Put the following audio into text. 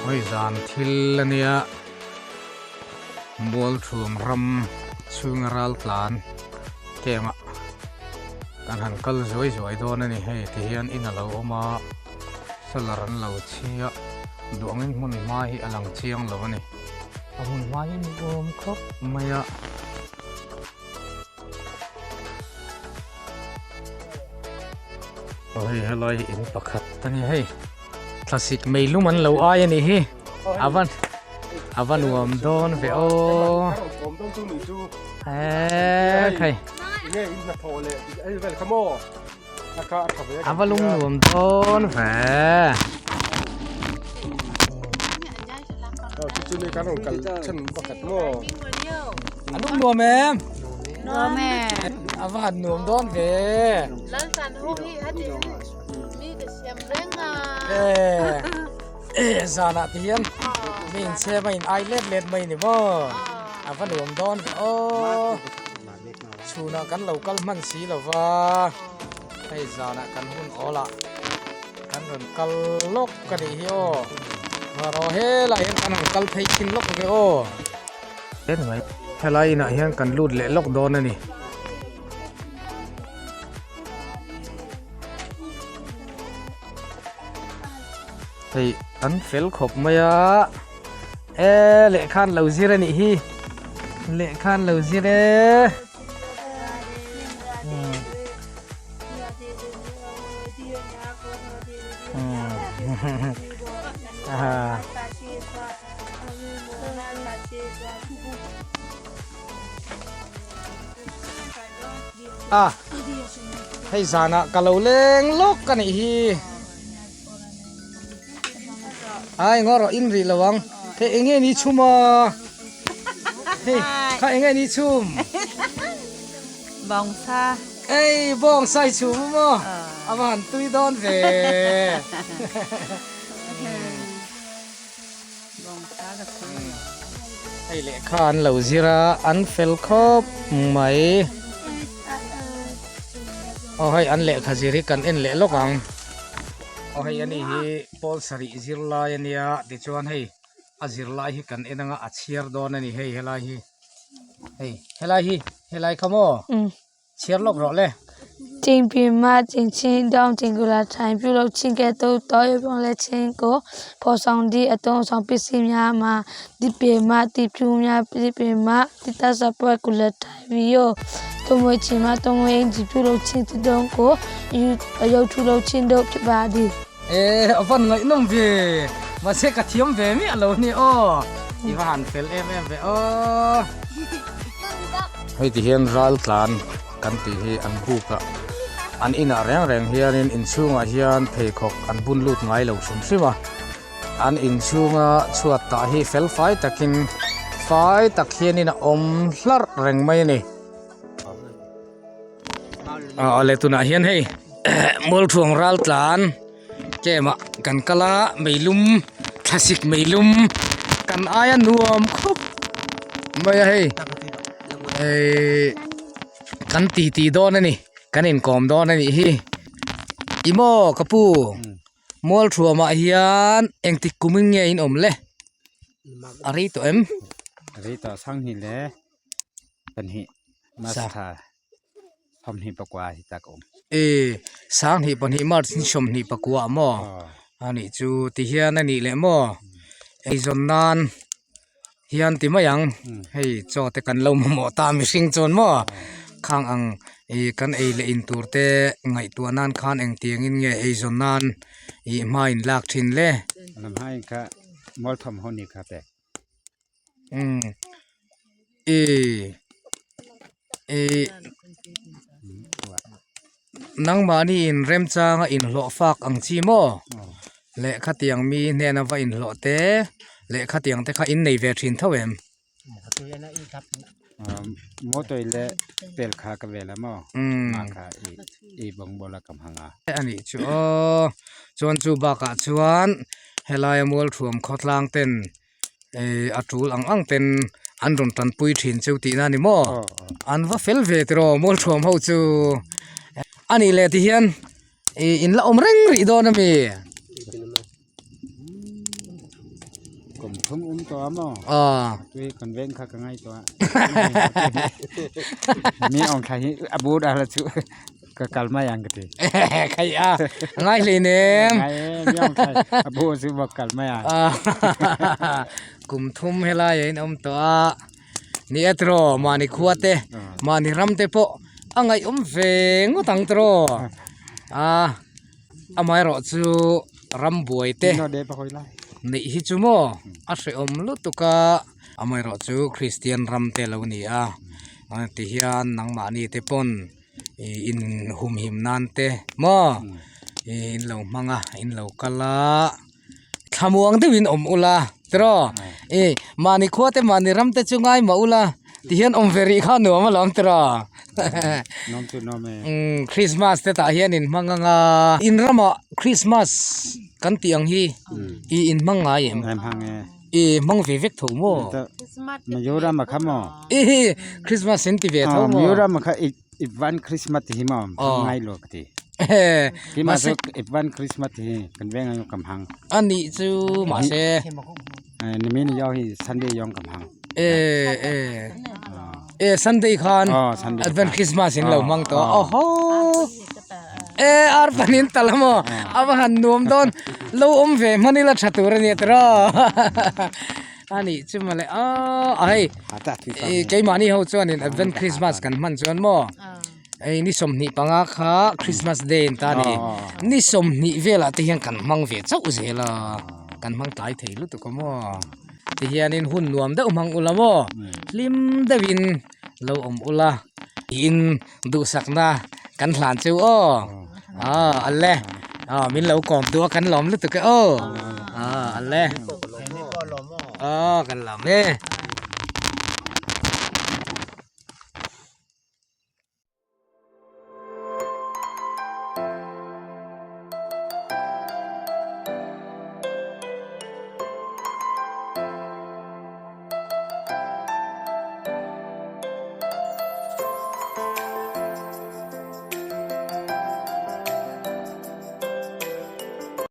Hei zan thil a nia Mualchhum ram chhunga ral tlan kengah kan han kal zuai zuai dawn a ni hei ti hian in a lo awm a solar an lo chhi a duh angin hmun hma hi a lang chiang lo a ni a hmun hma hi a nuam khawp mai a. Aw hei helai hi in pakhat a ni hei thlasik meilum an lo ai a nih hi a va a va nuam dawn ve aw eee khai a va lung nuam dawn ve. A lung nuam em? Nuam e. A va han nuam dawn ve. Lal tan ho hi hati mi te siam reng a. Eh eh zanah te hian mi in chhem a in ai let let mai ni maw? A va nuam dawn ve aw. Chhunah kan lo kal hman si lo va, hei zanah kan hun awl ah kan rawn kal lawk ka nih hi aw. Rawh helai hian kan han kal phei thin lawk ve aw. Helai inah hian kan lut leh lawk dawn a ni. Hei an fel khawp mai a e lehkha an lo zir a nih hi lehkha an lo zir e. A hei zanah ka lo leng lawk ka nih hi ai ngaw rawh in rih lo ang hei eng nge ni chhum a hei kha eng nge ni chhum bawngsa ei bawngsa i chhum a maw a va han tui dawn ve. Hei lehkha an lo zir a an fel khawp mai aw hei an lehkha zir hi kan en leh lawk ang aw hei ani hi pawl sarih zir lai a nia tichuan hei a zir lai hi kan en anga a chhiar dawn a ni hei helai hi hei helai hi helai kha maw. Chhiar lawk rawh le. Chingpi ma chingchin dong chingkula thain pu lo chingke to to yo pong le ching ko pho song di atong song pi si mya ma di pe ma ti phu mya pi pe ma ti ta sa po ku le thai vi yo to mo chi ma to mo ing ji pu lo ching ti dong ko yu yo thu lo chin do phi ba di. E a van ngaihnawm ve mahse ka thiam ve miah lo ni aw i va han fel em em ve aw. Hei ti hian ral tlan kan tih hi an buk a an inah reng reng hianin inchhungah hian pheikhawk an bun lut ngai lo hrim hrim a an inchhunga chhuat tah hi fel fai takin fai tak hianin a awm hlarh reng mai a ni. Awle tunah hian hei Mualthuang ral tlan camp ah kan kal a meilum thlasik meilum kan aia nuam khawp mai a hei ehh kan ti ti dawn a ni kan inkawm dawn a nih hi ih maw ka pu Mualthuam ah hian engtik kum in nge in awm le a rei tawh em? Rei tawh sanghnih le. Pahnih March thla 24 hi tak awm. E 22 March ni 24 maw? Anih chu ti hian anih leh maw? Eizawn nan hian ti mai ang hei chaw te kan lo mamawh ta mihring chuan maw? Khang ang ih kan ei leh in tur te ngaihtuah nan khan engtiang in nge eizawn nan ih hma in lak thin le? Lam hai kha mualthawm ho ni kha te. Nangmahni inremchanga inhlawh fak ang chi maw? Lehkha tiang mi hnena va inhlawh te lehkha tiang te kha innei ve thin tho em? Motor leh pel kha ka vel a maw? Mah kha i bawngbawl a kam hang a. A nih chu aw. Chuan chu bakah chuan helaia Mualthuam khawtlang ten eh a tul ang ang ten an rawn tanpui thin cheu tihna a ni maw an va fel ve tiraw mualthuam ho chu a nih leh ti hian ih in la awm reng rih dawn a mi. thum um tawh a maw? Aw. Tui kan veng kha ka ngai tawh a. Mi awng thla hi a bur a la chu ka kal mai ang ka ti. Khai a ngai hlei nem. Ngai e mi awng thla a bur chu va kal mai ang. Kum thum helai a inawm tawh a. Ni e tiraw mahni khua te mahni ram te pawh a ngaihawm ve ngawt ang tiraw. A amaherawh chu rambuai te neih hi chu maw a hrehawm lutuk a amaherawh chu Kristian ram te lo ni a tihian nangmahni te pawn ih in humhim nan te maw ih in lo hmang a in lo kal a thlamuang deuhin awm ula tiraw ih mahni khua te mahni ram te chu ngai mah ula tihian awm ve rih kha nuam alawm tiraw umm christmas te tah hian in hmang ang a in ramah christmas kan tih ang hi ih in hmang ngai em ih hmang ve vek tho maw ih christmas in ti ve tho maw. Advance Christmas ti hi maw ngai lo ka ti. Kima chu Advance Christmas ti hi kan veng ang kam hang. Ani chu mahse. Nimin yo hi Sunday yong kam hang. E e e Sunday khan Advance Christmas in lo mang to. Oho. E ar panin talamo ava han nuam don lo om ve manila thatur ani tro. Ani chu mawle aaa a hei ih keimahni ho chuanin advent christmas kan hman chuan maw hei ni 25 kha christmas day an ta a ni ni 20 velah te hian kan hmang ve chauh zel a kan hmang tlai thei lutuk a maw tihianin hun nuam deuh hmang ula maw hlim deuhin lo awm ula tiin duhsakna kan hlan chu aw aw ale aw min lo kawm duh a kan lawm lutuk e aw aw ale aw kan lawm e.